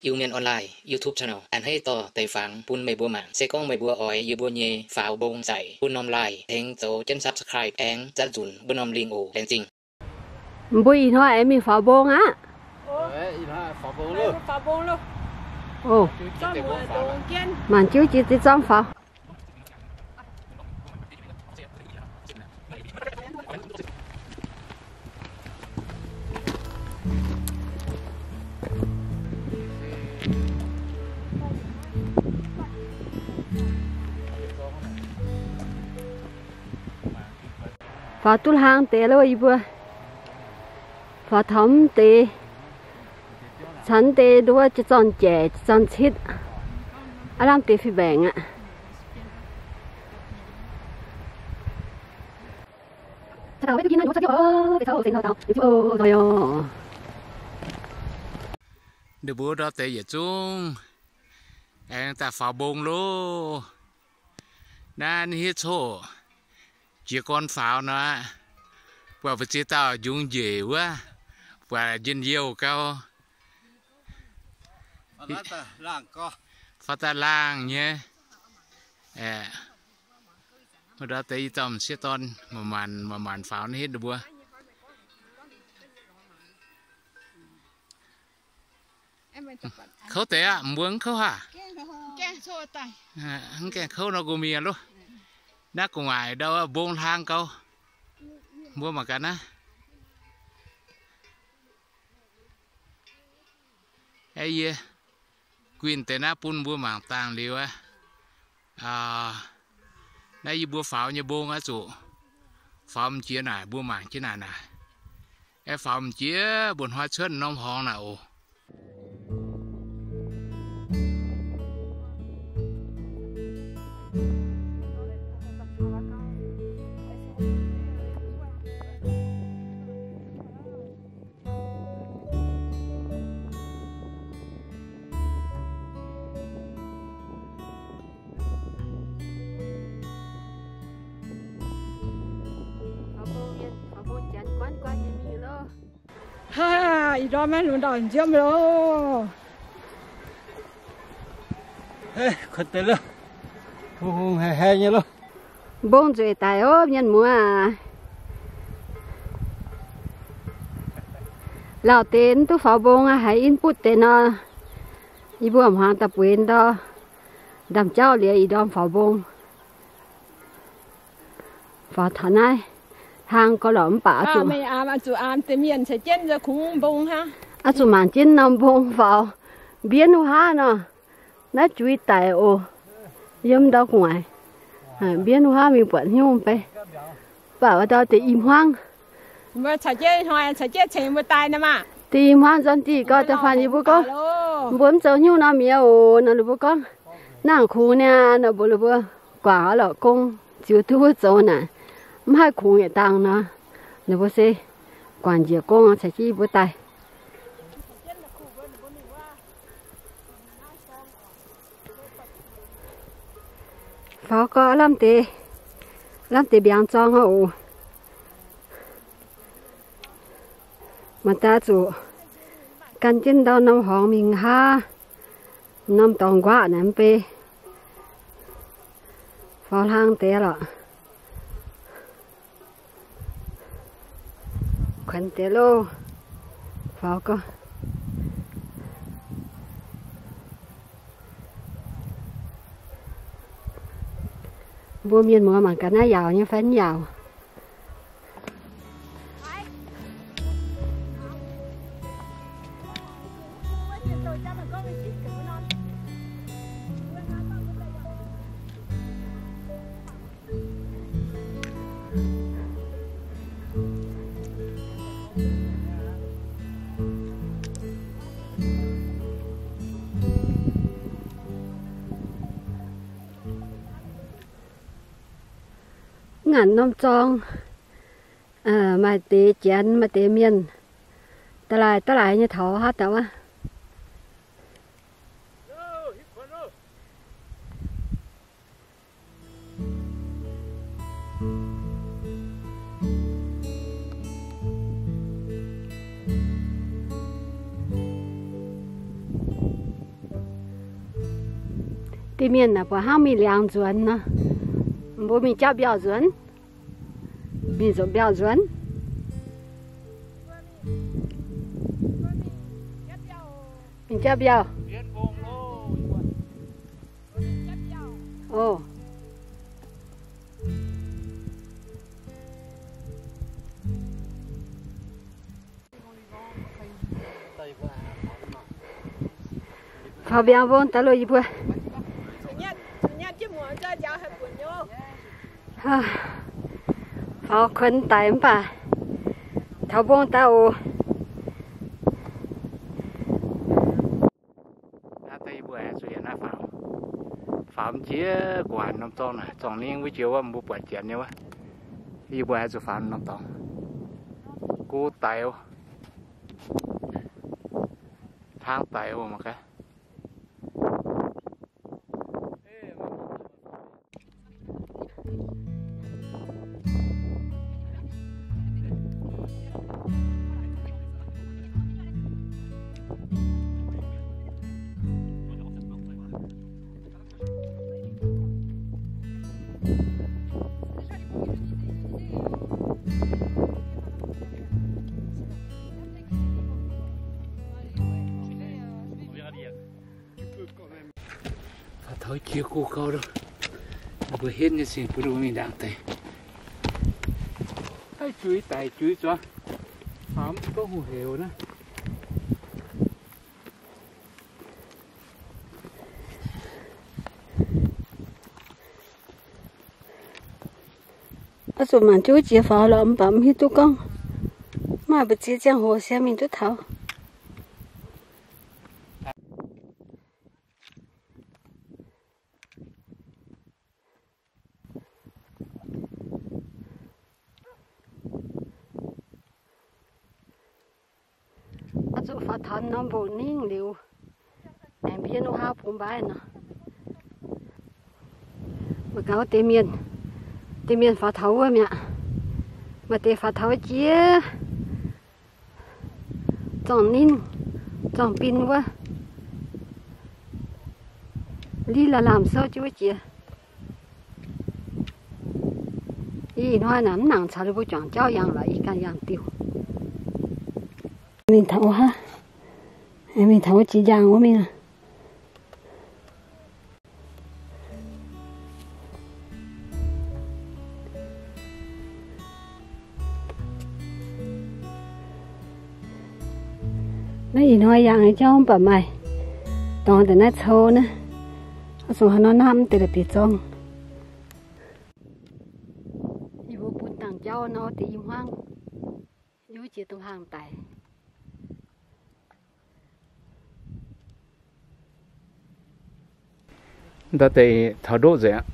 Iu-Mienh Online YouTube channel a'hneiv dorh deix fangx bun meih mbuo mangc. Se gorngv meih mbuo oix yie mbuo nyei faaux mbong zaic bun norm like tengx zoux jienv subscribe aengx zatv nzunc mbuo norm link oc. Laengz zingh. Mbuo ih hnoi aengx mingh faaux mbong aqv. Mangc jienv jiex deix zorngv faaux. Faaux duqv hlang deix loh yie mbuo. Faaux taux mv deix, caux mv deix nduov jiez zorn jaic, jiez zorn citv, aav lamh deix fih mbaengc aqv. Ninh mbuo ndortv deix yietc zungv aengx daaih faaux mbong loh. Naaiv hiuv coqv jiez gorn faaux nor, buatc mbu'ziex dauh njungx njiec wuov, buatc njien-youh gau. Faaux daaih laangh nyei. Ndortv deix i dauh m'sieqv dorn manc-manc, manc-manc faaux naaiv hitv ninh mbuo. Kouv deix aqv, mbuo mv kouv haav. Mv gaengh kouv nor nqox mingh loh. Naaiv gu'nguaaic ndau mbong hlang gau. Mbuo mangc gaax naaiv. Aeqv, yie guinh deix naaiv bun mbuo mangc dangh liuz aqv. Naaiv yie mbuo faaux nyei mbong aqv zuqc. Faaux m'jiex naaic mbuo mangc jienv naaic naaic. Aeqv, faaux m'jiex mbuo hnoi cuotv norm horngz naaic oc. Haa, ih ndorm maiv lunx ndau nziemv loh. Kuonx deix loh. Hungh hungh haih haih nyei loh. Mbong nzueic daic ov, mienh muoz aac. Lauh deix mv duqv faaux mbong aqv, haiz in butv deix nor, yie mbuo hmuangx daaih bueix ndau, ndaamv-jauv liuz ih ndorm faaux mbong. Faaux taux naaiv hlang gau lorqc mv baac oix zuqc mangc jienv norm mbong faaux, mbienv wuov haav nor, naaiv juiz daic oc. Yiem ndau gu'nguaaic, mbienv wuov haav mingh buatc hnyouv bei. Mv baac wuov ndau deix i hmuangv, deix i hmuangv nzorn diuh gau da'faanh yie mbuo gorngv, mbuo mv zoux hnyouv norm mienh oc nor, ninh mbuo gorngv, nangc kungx niaa nor, mbuox ninh mbuo guangc oix lorqc gong ziux duqv wuov zoux naaic, mv haih kungx yietc dangh nor, ninh mbuo se guangc njiec gong caux jienv yie mbuo daaih. Faaux gau, lamh deix, lamh deix mbiaangx zorng oc. Mangc daaih zuqc gan jienv ndau norm horngz mingh haav, norm dorngx nquaqv naaic mv bei. Faaux hlang deix lorqc. Kuonx deix loh. Faaux gau. Mbuo mienh muoz mangc gaax naaiv yaauc nyei fai mv yaauc. Ngaanc norm zorng maaih deix janx maaih deix mienh, da'laaih da'laaih nyei taux haav dauh aqv. Deix mienh naaic buatc hnangv mingh liangx nzuonx nor, mbuo mingh jauv mbiauh nzuonx, mingh nzunc mbiauh nzuonx, mingh jauv mbiauh. Oc. Faaux mbiauz mbong daaih loh yie mbuo. Faaux kuonx daic mv baac taux mbong daaih oc. Naaiv deix yie mbuo aengx zuqc yiem naaiv faaux. Faaux mv jiex gu'nguaaic norm zorngv naaic, zorngv ningv wuov jiex wuov, mbuo buatc janx nyei wuov. Yie mbuo aengx zuqc faaux norm dorngx. Gu daic oc. Hnangv daic oc mangc gaax. Faaux taux jiex go gau loh. Mbuo henv nyei sin bun mbuo mingh ndaangc deix. Haiv juix daic juix zuangx. Faaux mv duqv hungh heuc naaiv. Oix zuqc mangc jienv wuov jiex faaux lorqc, mv baac mv hiuv duqv gorngv maaih mbu'ziex ziangh hoc se mingh duqv taux. Oix zuqc faaux taux norm mboc ningv liuz, aengx mbienv wuov haav bung mbaaih nor. Mangc gaax wuov deix mienh, deix mienh faaux taux wuov mi'aqv. Maaih deix faaux taux wuov jiex, zorngv ninh, zorngv bin wuov, liv lamh lamh souv jienv wuov jiex. Ih hnoi naaic mv nangc caux ninh mbuo juangc jauv yangh lorqc, ih ganh yangh diuh. Mingh taux wuov haav, mingh taux wuov jiex njang wuov mingh. Naaiv ih hnoi yangh nyei jauv mv baac maaih dorngx daaih naaiv cou naaiv, oix zuqc haaix nor naamv deix la'bieiv zorngv. Yie mbuo bun dangh jauv nor deix i hmuangv, yie mbuo jiex dongh hlang daic. Ndau deix taux ndoqv nzengc aqv.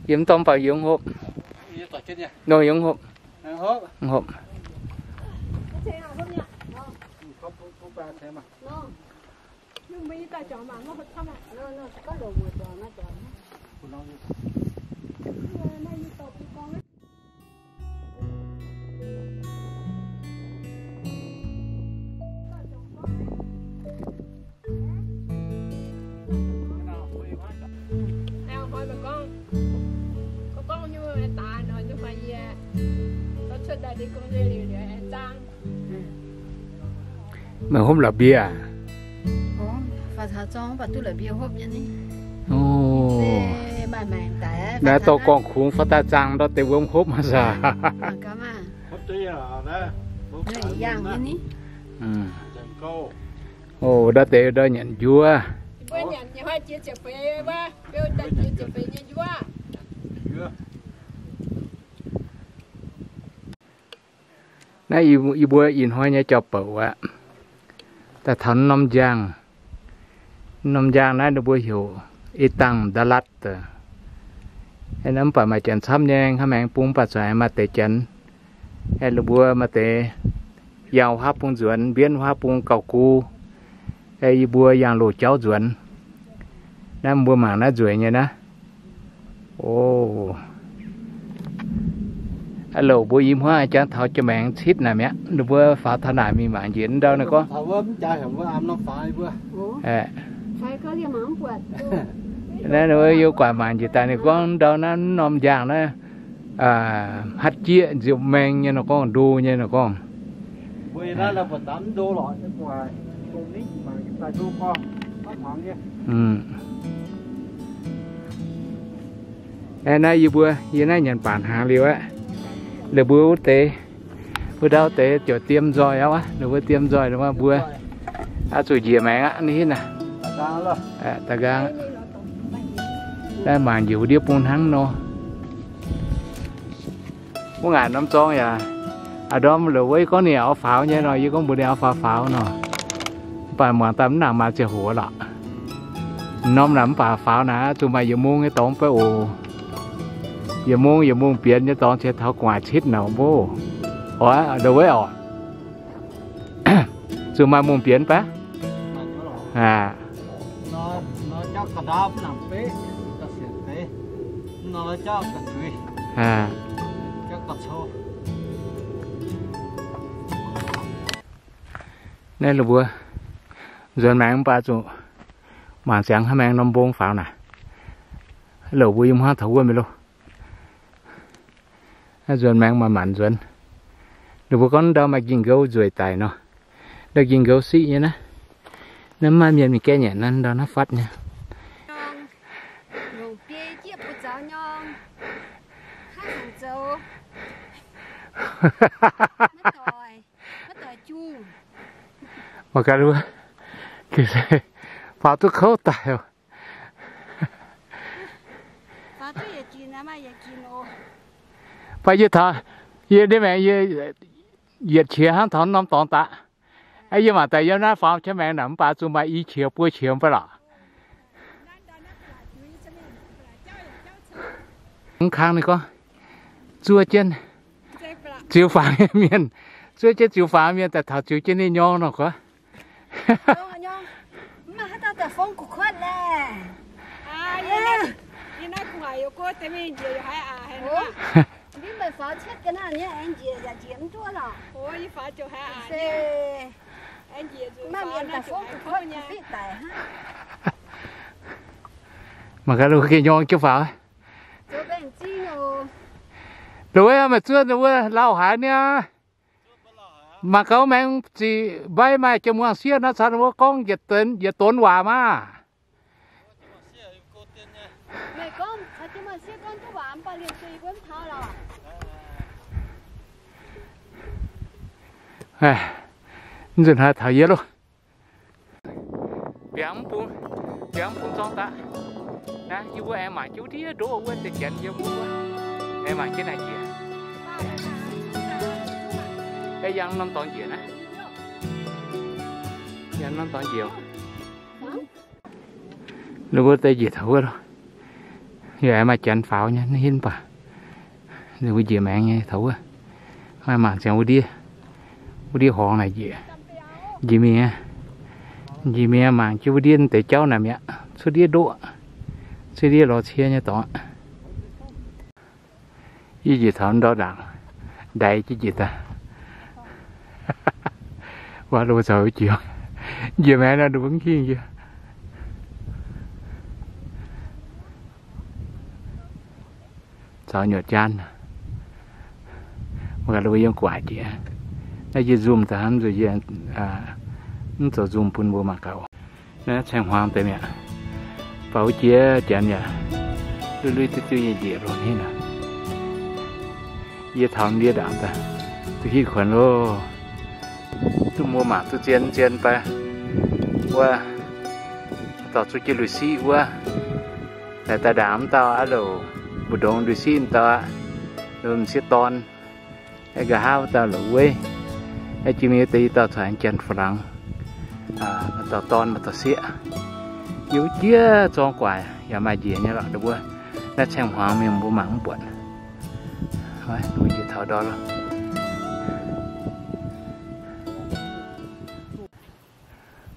Yie mv dorngx mv baac yie mv hopv. Nor yie mv hopv. Mv hopv. Meih hopv la'bieiv aac? Naaiv dorh gorngv-kungx faaux daaih zaangh ndau deix wuom hopv maah saah? O, ndau deix ndau nyanc njuov. Naaiv yie mbuo ih hnoi nyei jauv-bouc aqv. Daaih taux norm njang. Norm njang naaiv ninh mbuo heuc ei dangh nda latv. Mv baac maaih janx camv nyei, hnangv maengx bung mv baac zuqc maaih deix janx, ninh mbuo maaih deix yangh wuov haav bung nzuonx, mbienv wuov haav bung gauh gu. Yie mbuo yangh loz-jauv nzuonx. Naaiv mbuo mangc naaiv nzueic nyei naaiv. O, Louc mbuo i hmuangv jangx taux jiex maengx citv naaic mi'aqv. Ninh mbuo faaux taux naaic mingh mangc njiec ndau ninh gorngv. Naaiv ninh mbuo yiem guatc mangc njiec daaih ninh gorngv ndau naaiv norm njang naaiv, hatv jieqv nziepc maeng nyei nor gorngv, ndo nyei nor gorngv. Aeqv, naaiv yie mbuo yie naaiv nyanc baac hnaangx liuz aqv. Lih mbuo wuov deix, mbuo ndau deix ziouc diem nzoih aqv. Lih mbuo diem nzoih mbuo oix zuqc njiec maengx aqv, ninh hitv naaic. Da'nqaang, naaiv mangc njiec wuov ndiev bung hnangv nor. Wuov ngaanc norm zorng yaac, a'ndorm la'weiv gorngv ninh auv faaux nyei nor, yie gorngv mbuox ninh auv faaux faaux nor. Mv baac muangx daaih mv nangc maaih ziangh hoc lorqc. Norm naaic mv baac faaux naaic zuqc maaih yietc mungz nyei dorngx beiv oc. Yietc mungz yietc mungz bienx nyei dorngx cingx taux gu'nguaaic citv naaic mbuo. Oix la'weiv oc. Zuqc maaih mungz bienx baav. Aa, naaiv lih mbuo nzuonx maengx mv baac zuqc mangc ziangx hnangv maengx norm mbong faaux naaic. Louc mbuo yiem hmuangv taux wuov mingh loh. Nzuonx maengx maaih maanc nzuonx. Ninh mbuo gorngv ndau maaih ging-nqou nzueic daic nor. Ndau ging-nqou siqv nyei naaiv. Naaiv mv maaih mienh mingh gaeqv nyanc naaiv, ndau naaiv fatv nyei. Mangc gaax, faaux duqv kouv daaih oc. Baac yie taux, yie ndiev maengx yie yietc qiex hnangv taux norm dorngx daqv. Yie mangc daaih yiem naaiv faaux qiex maengx naaic mv baac zuqc maaih i qiex buo qiex mv baac lorqc. Mv kangv ninh gorngv, zuov jienv ziux faaux mienh, zuov jienv ziux faaux mienh daaih taux ziux jienv ninh nyorng nor gorngv. Mangc gaax, lungh gengh nyorng jienv faaux. Lungh wuov meih zuov wuov lauh haaix niaa. Mangc gaax, maengx ziqc mbaiv maaih jiex muangx sieqv nor, caux ninh mbuo gorngv yietc donx waac maah. Mv nzunc haaix taux yie loh. Biangv bung, biangv bung zorng daqv. Naaiv yie mbuo aengx mangc jienv wuov ndiev ndoqv wuov deix janx yiem wuov. Aengx mangc jienv naaic njiec. Aengx yangh norm dorngx njiec naaiv. Yangh norm dorngx njiec. Ninh mbuo deix njiec taux wuov loh. Yaac aengx maaih janx faaux nyei, naaiv hinv baac. Ninh mbuo njiec maengx nyei taux wuov. Maaih mangc ziangx wuov ndiev, wuov ndiev horngz naaic njiec. Njiec mingh, njiec mingh mangc jienv wuov ndiev deix jauv naaic mi'aqv. Cuotv ndiev ndoqv, cuotv ndiev lorz cie nyei dorngx. Yie njiec taux ndau ndaangc, ndaix jienv njiec daaih. Waac loz caux jiex, njiec maengx naaiv nduov mv kingh yie. Caux nyuoqc jaan. Mbuo ganh lo yiem gu'nguaaic jiex. Naaiv yie zoom daaih hnangv nzunc yie mv zoux zoom bun mbuo mangc gaax. Naaiv caeng-hmuangx deix mi'aqv. Baac wuov jiex janx yaac lui-lui diuv-diuv nyei njiec longx hniev naaic. Yie taux ndiev ndaangc daaih, duqv hitv kuonx loh. Duqv mbuo mangc duqv zien-zien fai. Wuov, dorh zuqv jienv lui-siqv wuov. Naaic daaih ndaangc mv dauh aqv loh, mbu'ndongx lui-siqv mv dauh aqv. Loh m'sieqv dorn. Nqa'haav wuov dauh loh weiv. Jiex mingh deix i dauh caux aengx janx-fu-laangx. Maaih dauh dorn maaih dauh sieqv. Yie wuov jiex zorng gu'nguaaic yaac maaih njiec nyei lorqc, ninh mbuo naaiv caeng-hmuangx mingh mbuo mangc mv buatc. Mbuo njiec taux ndau loh.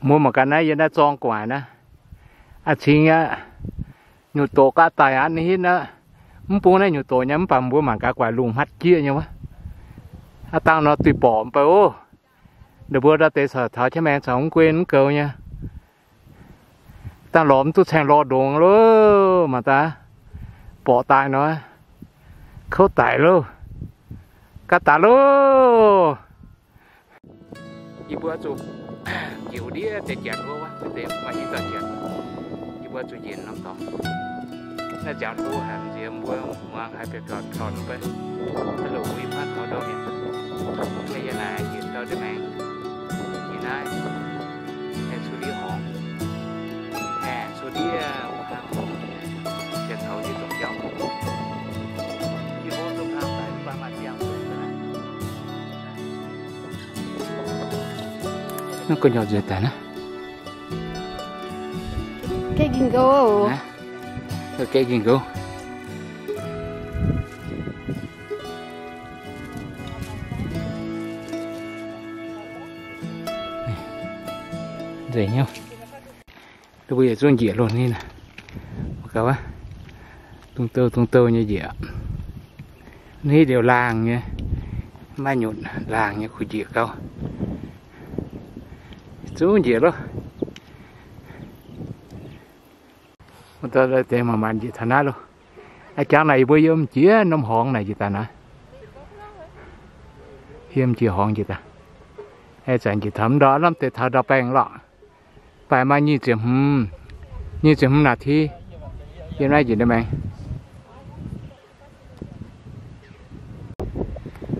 Mbuo mangc gaax naaiv yiem naaiv zorng gu'nguaaic naaiv. A'cingx aqv, nyutc doqc ga'daic aqv, ninh hitv naaiv. Mv bung naaiv nyutc doqc nyei, mv baac mbuo mangc gaax guaix lungh hmatv jieqv nyei wuov. Aav dangh nor duih borqc mv baac oc. Ninh mbuo ndau deix caux taux qiex maengx caux mv guei mv goux nyei. Dangh lorz mv duqv caengh lorz ndongx loh, mangc daaih borqc daaih nor, kouv daic loh, gaav daaih loh. Yie mbuo zuqc njiec ndiev deix janx wuov, maaih i dauh janx, yie mbuo zuqc njiec norm dorngx. Naaiv ziangx hlo haic, nziex mbuo muangx haiz biauv-biauv taux mv bei, loz-hui maiv taux ndau mienh. Yie naaic njiec ndau ndiev maengx, njiec naaiv, aengx cuotv ndiev horngz, aengx cuotv ndiev wuov hnangv horngz, ziouc taux ndiev zongc jauv. Yie mbuo zungv hnangv daaih mv baac maaih ziangh zuqc. Naaiv gu'nyuoz nzueic daaih naaiv. Gaeqv nqingh nqouv. Gaeqv nqingh nqouv. Nzengc hnyouv. Mbuo yietc zungv njiec loh ni. Mbuo gauh dungx douh dungx douh nyei njiec. Ni liuz laangh nyei, maiv nyutc, laangh nyei kuh njiec gauh. Zungv njiec loh. Deix maaih maanc njiec taux naaiv loh. Aa, jangx naaic yie mbuo yiem jiex norm horngz naaic njiec daaih naaiv. Yiem jiex horngz njiec daaih. Zanc njiec taux mv ndorm, lamh deix taux ndau-baengh lorqc. Baac maaih nyic ziepc hmz, nyic ziepc hmz นาที, yiem naaiv njiec ndau maengx.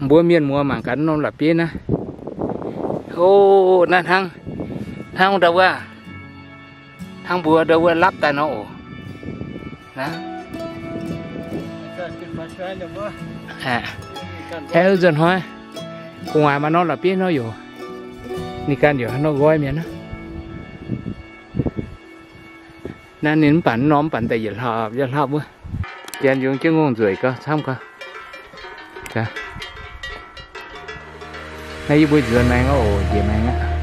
Mbuo mienh muoz mangc gaax norm la'bieiv naaiv. O, naaiv hnangv, hnangv ndau wuov, hnangv mbuo ndau wuov lapv daaih nor oc. Aeqv, nzunc hnoi gu'nguaaic maaih norm la'bieiv nor yaac, ninh ganh yaac haaix nor nqoi mienh aqv. Naaiv ninh mv baac norm mv baac daaih yietc hlauv yietc hlauv wuov. Janx yungz jienv ngongh nzueic gauh camv gauh. Naaiv yie mbuo nzuonx maengx oc, njiec maengx aqv.